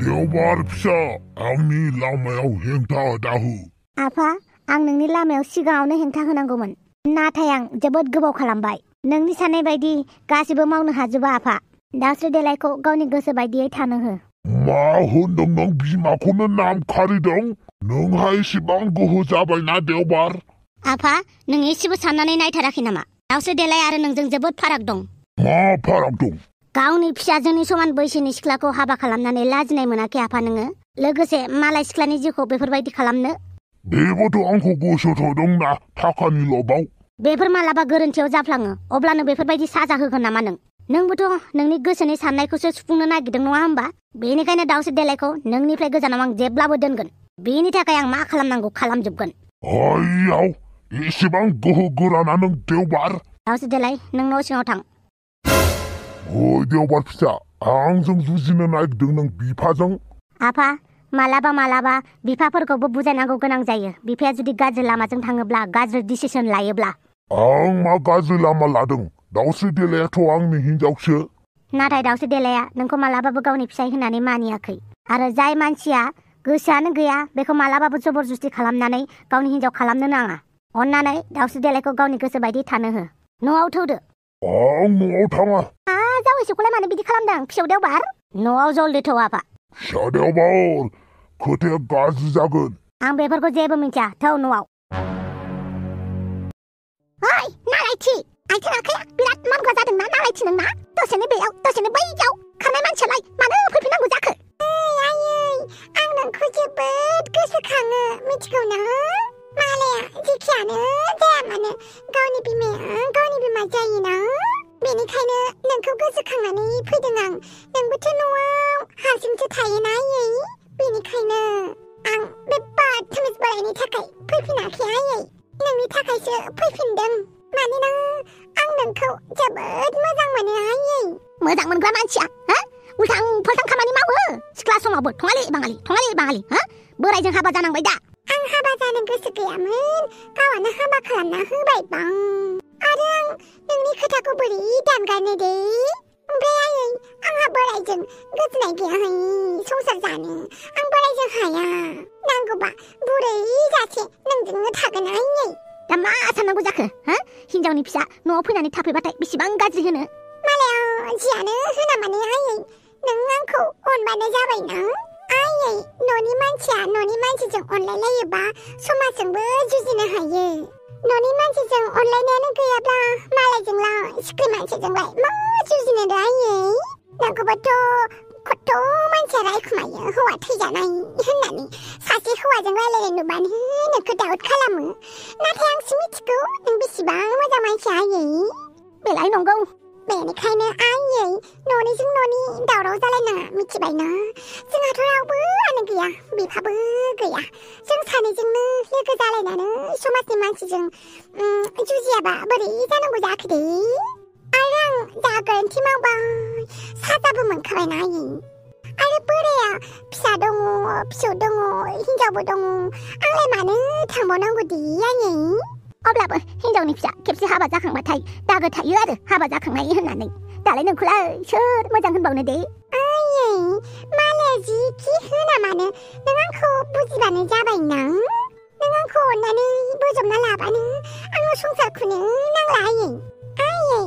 देवबार फिसा आंनि लामायाव हेंथा दाहो। आफा, आं नोंनि लामायाव सिगाङावनो हेंथा होनांगौमोन, नाथाय आं जोबोद गोबाव खालामबाय। नोंनि साननाय बायदि गासिबो मावनो हाजोबा आफा। दाउस्रि देलायखौ गावनि गोसो बायदियै थानो हो। मा होनदों नों बिमाखौनो नाम खारिदों? नोंहा एसेबां गोहो जाबायना देवबार? आफा, नों एसेबो साननानै नायथाराखै नामा? दाउस्रि देलाय आरो नोंजों जोबोद फाराग दं। मा फाराग दं? गावनि फिसाजोनि समान बैसोनि सिख्लाखौ हाबा खालामनानै लाजिनाय मोनाखै आफा नोङो? लोगोसे मालाय सिख्लानि जिउखौ बेफोरबायदि खालामनो? बेबोथ' आंखौ गोसो थोदोंना थाखानि लबाव। बेफोर मालाबा गोरोन्थियाव जाफ्लाङो, अब्लानो बेफोरबायदि साजा होगोन नामा नों? नोंबोथ' नोंनि गोसोनि साननायखौसो सुफुंनो नागिरदों नङा होमबा? बेनिखायनो दाउस्रि देलायखौ नोंनिफ्राय गोजानाव आं जेब्लाबो दोनगोन। बेनि थाखाय आं मा खालामनांगौ खालामजोबगोन। आइयाव एसेबां गोहो गोराना नों देवबार? दाउस्रि देलाय, नों न' सिङाव थां। ओइ देवबार फिसा, आंजों जुजिनो नागिरदों नों बिफाजों? आफा, मालाबा बिफाफोरखौबो बुजायनांगौ गोनां जायो। बिफाया जुदि गाज्रि लामाजों थाङोब्ला, गाज्रि डिसिसन लायोब्ला। आं मा गाज्रि लामा लादों? दाउस्रि देलायाथ' आंनि हिनजावसो। नाथाय दाउस्रि देलाया नोंखौ मालाबाबो गावनि फिसाय होननानै मानियाखै। आरो जाय मानसिया गोसोआनो गैया बेखौ मालाबाबो जबरजस्ति खालामनानै गावनि हिनजाव खालामनो नाङा। अन्नानै दाउस्रि देलायखौ गावनि गोसो बायदि थानो हो। न'आव थौदो। आं न'आव थाङा। जावैसोखौलाय मानो बिदि खालामदों फिसौ देवबार? न'आव जल्दि थौ आफा। फिसा देवबार, खोथाया गाज्रि जागोन। आं बेफोरखौ जेबो मिथिया, थौ न'आव। ओइ नालायथि, आथिं आखाया बिराद मानग्रा जादोंना नालायथि नोंना? दसेनो बेयाव दसेनो बैयाव खारनाय मानसियालाय मानो फैफिननांगौ जाखो? आयै, आं नोंखौ जोबोद गोसोखाङो, मिथिगौ ना? मालाया जेखियानो जाया मानो गावनि बिमाया गावनि बिमा जायोना? बेनिखायनो नोंखौ गोसोखांनानै फैदों आं। नोंबोथ' न'आव हारसिंसो थायोना आयै? बेनिखायनो आं बे बादथामिज बोरायनि थाखाय फैफिनाखै आयै। नोंनि थाखायसो फैफिनदों। मानोना आं नोंखौ जोबोद मोजां मोनो आयै। मोजां मोनग्रा मानसिया उल्थां फाल्थां खामानि मावो। सिख्ला समावबो थङालि बाङालि बोरायजों हाबा जानांबाय दा। आं हाबा जानो गोसो गैयामोन, गावआनो हाबा खालामना होबाय बां। आरो आं नोंनि खोथाखौ बोरै दानगारनो दे? ओमफ्राय आयै, आंहा बोरायजों गोजोननाय गैयाहाय संसार जानो। आं बोरायजों हाया। नांगौबा बुरै जासे नोंजोंनो थागोन आयै। दा मा साननांगौ जाखो? हिनजावनि फिसा न'आव फैनानै थाफैबाथाय बेसेबां गाज्रि होनो? मालायाव जियानो होना माने आयै, नों आंखौ अनबानो जाबायना? आयै, न'नि मानसिया न'नि मानसिजों अनलायलायोबा समाजजोंबो जुजिनो हायो। न'नि मानसिजों अनलायनायानो गैयाब्ला मालायजोंलाय सिख्रि मानसिजोंलाय मा जुजिनो दे आयै? नांगौबाथ' खथ' मानसिया रायखुमायो हौवा थैजानाय होननानै। सासे हौवाजों रायलायनाय नुबानो नोंखौ दाउट खालामो। नाथाय आंसो मिथिगौ नों बेसेबां मोजां मानसि आयै। बेलाय नंगौ। बेनिखायनो आयै, न'निजों न'नि दावराव जालायनाङा, मिथिबायना? जोंहाथ' रावबोआनो गैया, बिफाबो गैया। जों सानैजोंनो लोगो जालायनानै समाजनि मानसिजों जुजियाबा बोरै जानांगौ जाखो दे? आरो आं जा गोरोन्थि मावबाय साजाबो मोनखाबायना आयै। आरो बोराया फिसा दङ, फिसौ दङ, हिनजावबो दङ। आंलाय मानो थांबावनांगौ दे आयै? अब्लाबो हिनजावनि फिसा खेबसे हाबा जाखांबाथाय दागो थायो आरो हाबा जाखांनाय होननानै। दालाय नोंखौलाय सोर मोजां होनबावनो दे? आयै, मालाया जिखि होना मानो नों आंखौ बुजिबानो जाबायना? नों आंखौ अननानै बोजबना लाबानो आङो संसारखौनो नांला आयै। आयै,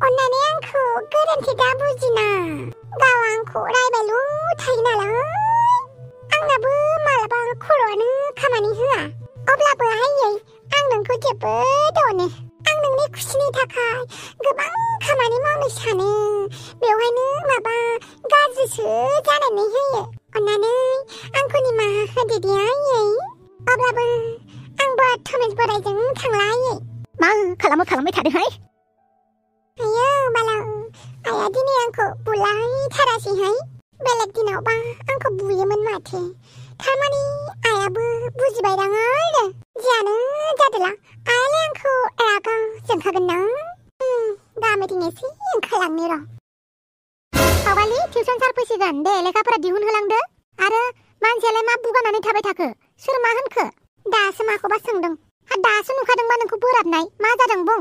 अननानै आंखौ गोरोन्थि दा बुजिना। गाव आंखौ रायबायल' थायो नालाय। आंनाबो मालाबा खर'आनो खामानि होआ। अब्लाबो आयै, आं नोंखौ जोबोद अनो। आं नोंनि खुसिनि थाखाय गोबां खामानि मावनो सानो। बेवहायनो माबा गाज्रिसो जानानै होयो। अन्नानै आंखौ निमाहा होदो दे आयै। अब्लाबो आं बदतमिज बोरायजों थांला आयै। मा खालामबाय थादोंहाय? आयो बाला, आइया दिनै आंखौ बुलायथारासैहाय। बेलेग दिनावबा आंखौ बुयोमोन माथो। थारमाने आइयाबो बुजिबायदां आरो। जियानो जादोला, आइयालाय आंखौ रागा जोंखागोन ना? गामिथिं एसे ओंखारलांनो र'। पावालि, टिउसन सार फैसिगोन, दे लेखाफोरा दिहुनहोलांदो। आरो मानसियालाय मा बुगानानै थाबाय थाखो? सोर मा होनखो? दासो माखौबा सोंदों। दासो नुखादोंबा नोंखौ बोराबनाय। मा जादों बुं?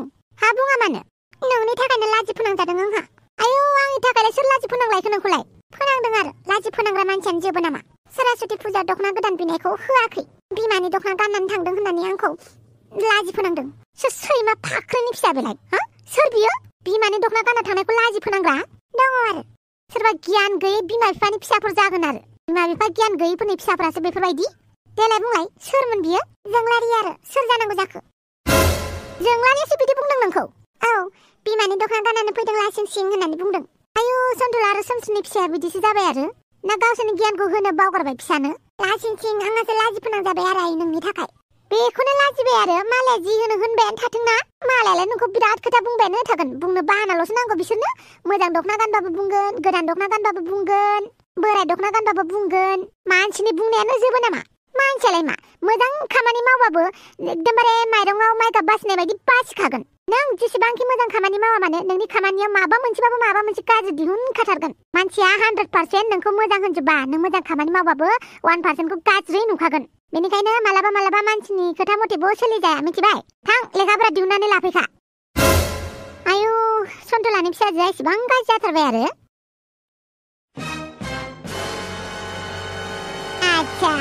बुङा मानो? नोंनि थाखायनो लाजि फोनांजादों आंहा। आयौ, आंनि थाखायलाय सोर लाजि फोनांलायखो नोंखौलाय? फोनांदों आरो लाजि फोनांग्रा मानसियानो जोबो नामा सरासति फुजा दखना गोदान बिनायखौ होआखै बिमानि दखना गाननानै थांदों होननानै आंखौ लाजि फोनांदों सोर सैमा फाख्रिनि फिसा बेलाय हा सोर बियो बिमानि दखना गानना थांनायखौ लाजि फोनांग्रा दङ आरो सोरबा गियान गैयै बिमा बिफानि फिसाफोर जागोन आरो बिमा बिफा गियान गैयैफोरनि फिसाफोरासो बेफोरबायदि देलाय बुंलाय सोरमोन बियो जोंलारि आरो सोर जानांगौ जाखो जोंलारियासो बिदि बुंदों नोंखौ औ बिमानि दखना गाननानै फैदों लासिं सिं होननानै बुंदों आयु सन्थुला आरो सोमस्रिनि फिसाया बिदिसो जाबाय आरो ना गावसोरनि गियानखौ होनो बावगारबाय फिसानो लासिं सिं आंहासो लाजि फोनांजाबाय आरो आइ नोंनि थाखाय बेखौनो लाजिबाय आरो मालाया जि होनो होनबायानो थाथोंना मालायालाय नोंखौ बिराद खोथा बुंबायानो थागोन बुंनो बाहानाल'सो नांगौ बिसोरनो मोजां दखना गानबाबो बुंगोन गोदान दखना गानबाबो बुंगोन बोराय दखना गानबाबो बुंगोन मानसिनि बुंनायानो जोबो नामा मानसियालाय मा मोजां खामानि मावबाबो एकदमबारे माइरंआव माइगाब बासिनाय बायदि बासिखागोन नों जेसेबांखि मोजां खामानि मावा मानो नोंनि खामानियाव माबा मोनसेबाबो माबा मोनसे गाज्रि दिहुनखाथारगोन मानसिया 100% नोंखौ मोजां होनजोबा नों मोजां खामानि मावबाबो 1% खौ गाज्रि नुखागोन बेनिखायनो मालाबा मानसिनि खोथा मथेबो सोलिजाया मिथिबाय थां लेखाफोरा दिहुननानै लाफैखा आयु सन्थुलानि फिसाजोआ एसेबां गाज्रि जाथारबाय आरो आच्छा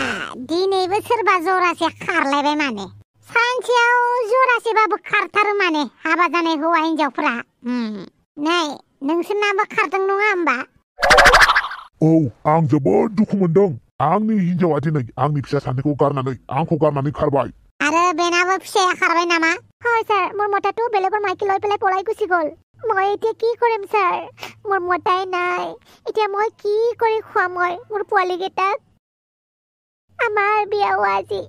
दिनैबो सोरबा जरासे खारलायबाय माने सानसेयाव जरासेबाबो खारथारो माने हाबा जानाय हौवा हिनजावफोरा नै नोंसोरनाबो खारदों नङा होमबा औ आं जोबोद दुखु मोनदों आंनि हिनजावा दिनै आंनि फिसा सानैखौ गारनानै आंखौ गारनानै खारबाय আরে বেনাবো ফিসায়া খারবাই নামা হয় স্যার মোর মোটাটো বেলেগৰ মাইকি লৈ পেলাই পলাই গুচি গল মই এতিয়া কি কৰিম স্যার মোর মোটাই নাই এতিয়া মই কি কৰি খুৱাম মই মোর পোৱালি গেটাক আমাৰ বিয়াও আজি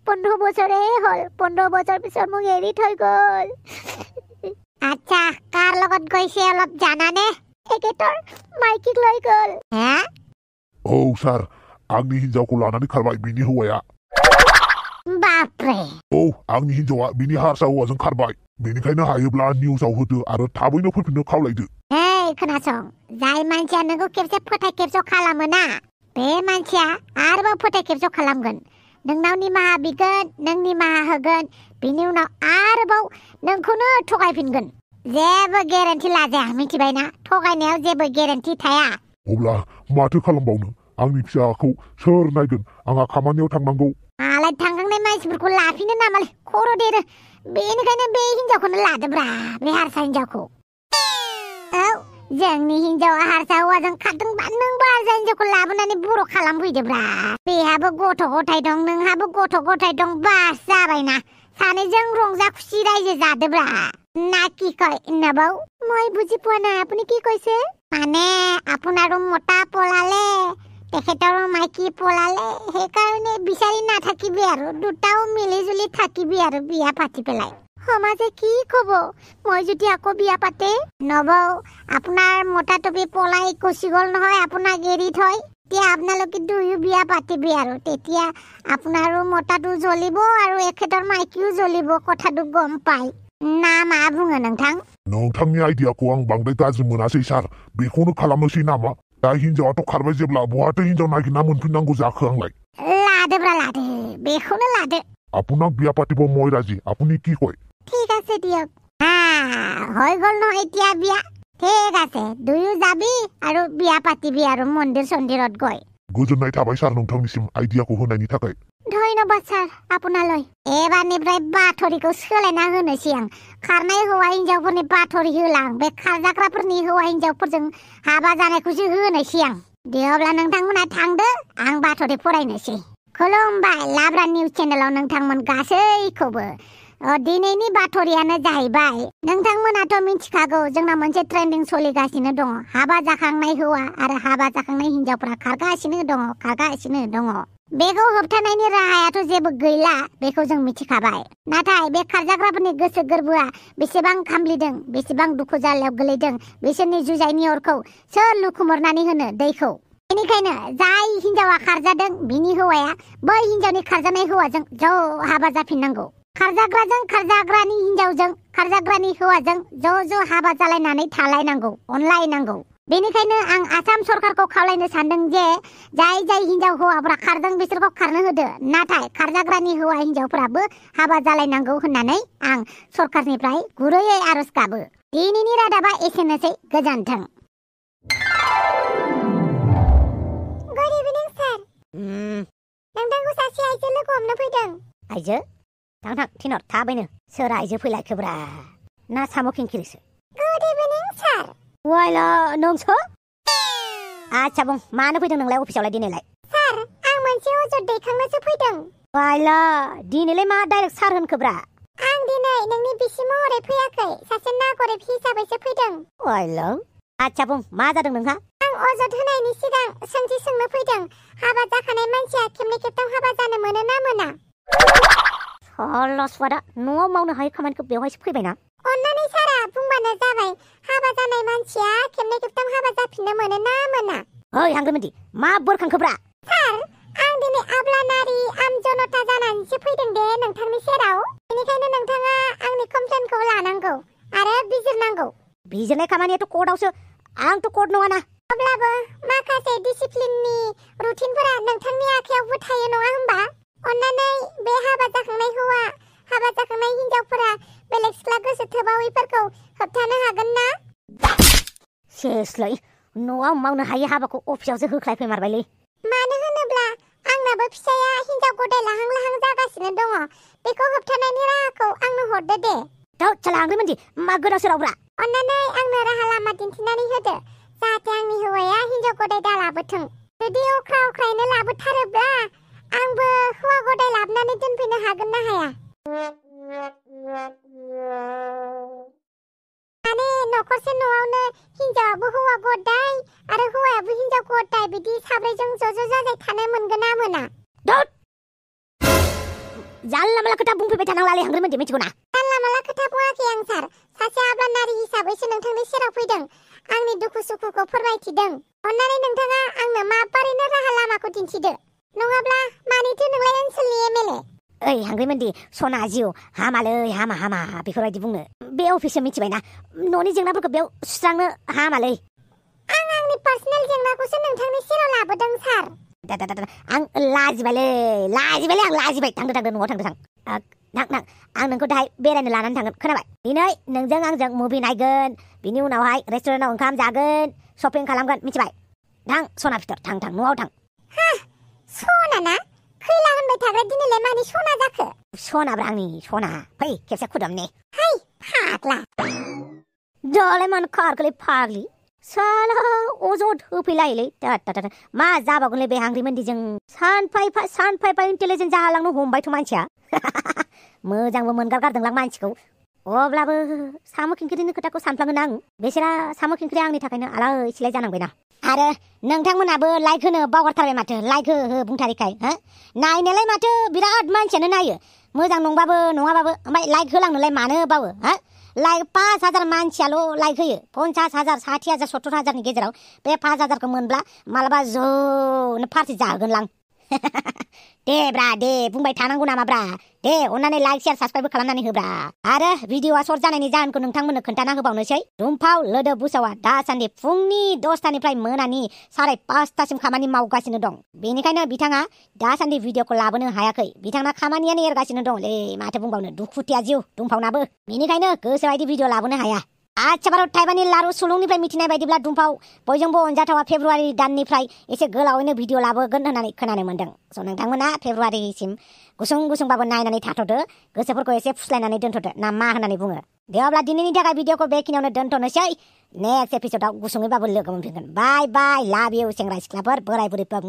15 বছৰে হল 15 বছৰ পিছত মোক এৰি থৈ গল আচ্ছা কাৰ লগত গৈছে অলপ জানানে একেতৰ মাইকিক লৈ গল হে औ सार आंनि हिनजावखौ लानानै खारबाय बिनि हौवाया बापरे औ आंनि हिनजावा बिनि हारसा हौवाजों खारबाय बेनिखायनो हायोब्ला निउसाव होदो आरो थाबैनो फैफिननो खावलायदो हे खोनासं जाय मानसिया नोंखौ खेबसे फोथाय खेबस' खालामो ना बे मानसिया आरोबाव फोथाय खेबस' खालामगोन नोंनाव निमाहा बिगोन नों निमाहा होगोन बिनि उनाव आरोबाव नोंखौनो थगायफिनगोन जेबो गेरेन्टि लाजाया मिथिबायना थगायनायाव जेबो गेरेन्टि थाया अब्ला माथो खालामबावनो आंनि फिसाखौ सोर नायगोन आंहा खामानियाव थांनांगौ आलाय थांगांनाय मानसिफोरखौ लाफिनो नामालै खर' देरो बेनिखायनो बे हिनजावखौनो लादोब्रा बे हारसा हिनजावखौ औ जोंनि हिनजावा हारसा हौवाजों खारदोंबा नोंबो हारसा हिनजावखौ लाबोनानै बर' खालामफैदोब्रा बेहाबो गथ' गथाय दं नोंहाबो गथ' गथाय दं बास जाबायना सानैजों रंजा खुसि रायजो जादोब्रा না কি কয় নবৌ মই বুজি পোৱা নাই আপুনি কি কৈছে মানে আপোনাৰো মোটা পলালে তেখেতৰো মাইকি পলালে সেইকাৰণে বিচাৰি নাথাকিবি আৰু দুটাও মিলিজুলি থাকিবি আৰু বিয়া পাতি পেলাই সমাজে কি কব মই যদি আকৌ বিয়া পাতে নবৌ আপোনাৰ মোটা টপি পলাই গুচি গল নহয় আপোনাক এৰি থৈ তেতিয়া আপোনালোকে দুয়ো বিয়া পাতিবি আৰু তেতিয়া আপোনাৰো মোটাটো জ্বলিব আৰু এখেতৰ মাইকিও জ্বলিব কথাটো গম পাই ना मा बुङो नोंथां नोंथांनि आइडियाखौ आं बांद्राय गाज्रि मोनासै सार बेखौनो खालामनोसै नामा दा हिनजावाथ' खारबाय जेब्ला बहाथो हिनजाव नागिरना मोनफिननांगौ जाखो आंलाय লাদেব্রা লাদে বেখনো লাদে আপোনাক বিয়া পাতিব মই ৰাজি আপুনি কি কয় ঠিক আছে দিয়ক হৈ গল ন এতিয়া বিয়া ঠিক আছে দুয়ো যাবি আৰু বিয়া পাতিবি আৰু মন্দিৰ চন্দিৰত গৈ गोजोननाय थाबाय सार नोंथांनिसिम आइडियाखौ होनायनि थाखाय धन्यबाद सार आपनालय एबारनिफ्राय बाथरिखौ सोलायना होनोसै आं खारनाय हौवा हिनजावफोरनि बाथरि होला आं बे खारजाग्राफोरनि हौवा हिनजावफोरजों हाबा जानायखौसो होनोसै आं दे अब्ला नोंथांमोना थांदो आं बाथरि फरायनोसै खुलुमबाय लाब्रा निउज चेनेलाव नोंथांमोन गासैखौबो दिनैनि बाथरियानो जाहैबाय नोंथांमोनाथ' मिथिखागौ जोंना मोनसे ट्रेन्डिं सोलिगासिनो दङ हाबा जाखांनाय हौवा आरो हाबा जाखांनाय हिनजावफोरा खारगासिनो दङ बेखौ होबथानायनि राहायाथ' जेबो गैला बेखौ जों मिथिखाबाय नाथाय बे खारजाग्राफोरनि गोसो गोरबोआ बेसेबां खामलिदों बेसेबां दुखु जारलायाव गोलैदों बिसोरनि जुजाइनि अरखौ सोर लुखुमोरनानै होनो दैखौ बेनिखायनो जाय हिनजावा खारजादों बिनि हौवाया बै हिनजावनि खारजानाय हौवाजों ज' हाबा जाफिननांगौ खारजाग्राजों खारजाग्रानि हिनजावजों खारजाग्रानि हौवाजों ज' हाबा जालायनानै थालायनांगौ अनलायनांगौ बेनिखायनो आं आसाम सरकारखौ खावलायनो सानदों जे जाय हिनजाव हौवाफोरा खारदों बिसोरखौ खारनो होदो नाथाय खारजाग्रानि हौवा हिनजावफोराबो हाबा जालायनांगौ होननानै आं सरकारनिफ्राय गुरैयै आरज गाबो दिनैनि रादाबा एसेनोसै गोजोन्थों नोंथांखौ सासे आइजो लोगो हमनो फैदों। आइजो? थां थिनहर थाबैनो। सोर आइजो फैलायखोब्रा? ना साम' खिंखिरिसो? गुड इभिनिं सार। वाइला नोंसो? आच्छा बुं, मानो फैदों नोंलाय अफिसावलाय दिनैलाय? सार, आं मोनसे अजद दैखांनोसो फैदों। वाइला दिनैलाय मा डाइरेक्ट सार होनखोब्रा? आं दिनै नोंनि बिसि महरै फैयाखै, सासे नागरिक हिसाबैसो फैदों। वाइला आच्छा बुं, मा जादों नोंहा? आं अजद होनायनि सिगां सोंथि सोंनो फैदों। हाबा जाखानाय मानसिया खेबनै खेबथाम हाबा जानो मोनो ना मोना? सल'सवादा न'आव मावनो हायै खामानिखौ बेवहायसो फैबायना? अन्नानै सारा बुंबानो जाबाय, हाबा जानाय मानसिया खेबनै खेबथाम हाबा जाफिननो मोनो ना मोना? ओइ हांगोमोनदि, मा बोरखांखोब्रा? सार, आं दिनै आब्ला नारि जनता जानानैसो फैदों दे नोंथांनि सेराव। बेनिखायनो नोंथाङा आंनि कमप्लेनखौ लानांगौ आरो बिजिरनांगौ। बिजिरनाय खामानियाथ' कर्टआवसो, आंथ' कर्ट नङाना। अब्लाबो माखासे डिसिप्लिननि रुटिनफोरा नोंथांनि आखायावबो थायो नङा होमबा? अन्नानै बे हाबा जाखांनाय हौवा, हाबा जाखांनाय हिनजावफोरा बेलेग सिख्ला गोसो थोबावैफोरखौ होबथानो हागोन ना? सेसलै, न'आव मावनो हायै हाबाखौ अफिसावसो होख्लायफैमारबायलै। मानो होनोब्ला आंनाबो फिसाया हिनजाव गदाय लाहां लाहां जागासिनो दङ। बेखौ होबथानायनि राहाखौ आंनो हरदो दे। दाउ साला हांगोमोनदि, मा गोदाव सोरावब्रा? अन्नानै आंनो राहा लामा दिन्थिनानै होदो, जाहाथे आंनि हौवाया हिनजाव गदाय दा लाबोथों। जुदि अख्रा अख्रायैनो लाबोथारोब्ला आंबो हौवा गदाय लाबोनानै दोनफैनो हागोन ना हाया? माने न'खरसे न'आवनो हिनजावाबो हौवा गदाय आरो हौवायाबो हिनजाव गदाय बिदि साब्रैजों ज' जाजाय थानो मोनगोन ना मोना? जानला माला खोथा बुंफैबाय थानांलालै हांगोमोनदि, मिथिगौ ना? जानला माला खोथा बुङाखै आं सार। सासे आब्ला नारि हिसाबैसो नोंथांनि सेराव फैदों, आंनि दुखु सुखुखौ फोरमायथिदों। अन्नानै नोंथाङा आंनो माबोरैनो राहा लामाखौ दिन्थिदो, नङाब्ला मानिथो नोंलाय ओनसोलनि एमएलए? ओइ हांगोमोनदि, सना जिउ, हामालै हामा बेफोरबायदि बुंनो। बे अफिसआव मिथिबायना, न'नि जेंनाफोरखौ बेयाव सुस्रांनो हामालै। आं आंनि पार्सनेल जेंनाखौसो नोंथांनि सेराव लाबोदों सार। आं लाजिबायलै आं लाजिबाय। थांदो न'आव थांदो थां। आं नोंखौ दाहाय बेरायनो लानानै थांगोन, खोनाबाय? दिनै नोंजों आंजों मुभि नायगोन, बिनि उनावहाय रेस्टुरेन्टाव ओंखाम जागोन, शपिं खालामगोन, मिथिबाय? थां सना फिथर, थां न'आव थां। सना ना? खैला होनबाय थाग्रा दिनैलाय मानि सना जाखो? सनाब्रा आंनि सना। फै खेबसे खुदुमनि। है फाग्ला। दालाय मानो खारखोलै फाग्लि? साला अजद होफैलायोलै। मा जाबावगोनलै बे हांग्रिमोनदिजों? सानफा एफा इन्टेलिजेन्ट जालांनो हमबायथ' मानसिया। मोजांबो मोनगारगारदोंलां मानसिखौ। अब्लाबो साम' खिंख्रिनि खोथाखौ सानफ्लाङोना आं। बेसोरा साम' खिंख्रिया आंनि थाखायनो आलाय सिलाय जानांबायना। आरो नोंथांमोनाबो लाइक होनो बावगारथारबाय माथो। लाइक हो बुंथारिखाय। नायनोलाय माथो बिराद मानसियानो नायो, मोजां नंबाबो नङाबाबो। ओमफ्राय लाइक होलांनोलाय मानो बावो? लाइक 5,000 मानसियाल' लाइक होयो। 50,000, 60,000, 70,000नि गेजेराव बे 5,000खौ मोनब्ला मालाबा ज'नो पार्टि जाहोगोनलां। दे बुंबाय थानांगौ नामाब्रा? दे अन्नानै लाइक शेयार साबस्क्राइब खालामनानै होब्रा। आरो भिडिअआ सर्ट जानायनि जाहोनखौ नोंथांमोननो खोन्थाना होबावनोसै। दुमफाव लोदोब बुसावा दासान्दि फुंनि 10टानिफ्राय मोनानि 5:30सिम खामानि मावगासिनो दं। बेनिखायनो बिथाङा दासान्दि भिडिअखौ लाबोनो हायाखै। बिथांना खामानियानो एरगासिनो दंलै, माथो बुंबावनो, दुखुथिया जिउ दुमफावनाबो। बेनिखायनो गोसोबायदि भिडिअ लाबोनो हाया। आच्छा भारत थाइबानि लारु सुलुंनिफ्राय मिथिनाय बायदिब्ला दुमफाव बयजोंबो अनजाथावा फेब्रुवारि दाननिफ्राय एसे गोलावैनो भिडिअ लाबोगोन होननानै खोनानो मोन्दों। स' नोंथांमोना फेब्रुवारिसिम गुसुंबाबो नायनानै थाथ'दो, गोसोफोरखौ एसे फुस्लायनानै दोनथ'दो ना मा होननानै बुङो? दे अब्ला दिनैनि थाखाय भिडिअखौ बेखिनियावनो दोनथ'नोसै। नेक्स्ट एपिसोडआव गुसुङैबाबो लोगो मोनफिनगोन। बाय लाभ इउ सेंग्रा सिख्लाफोर, बोराय बुरैफोर।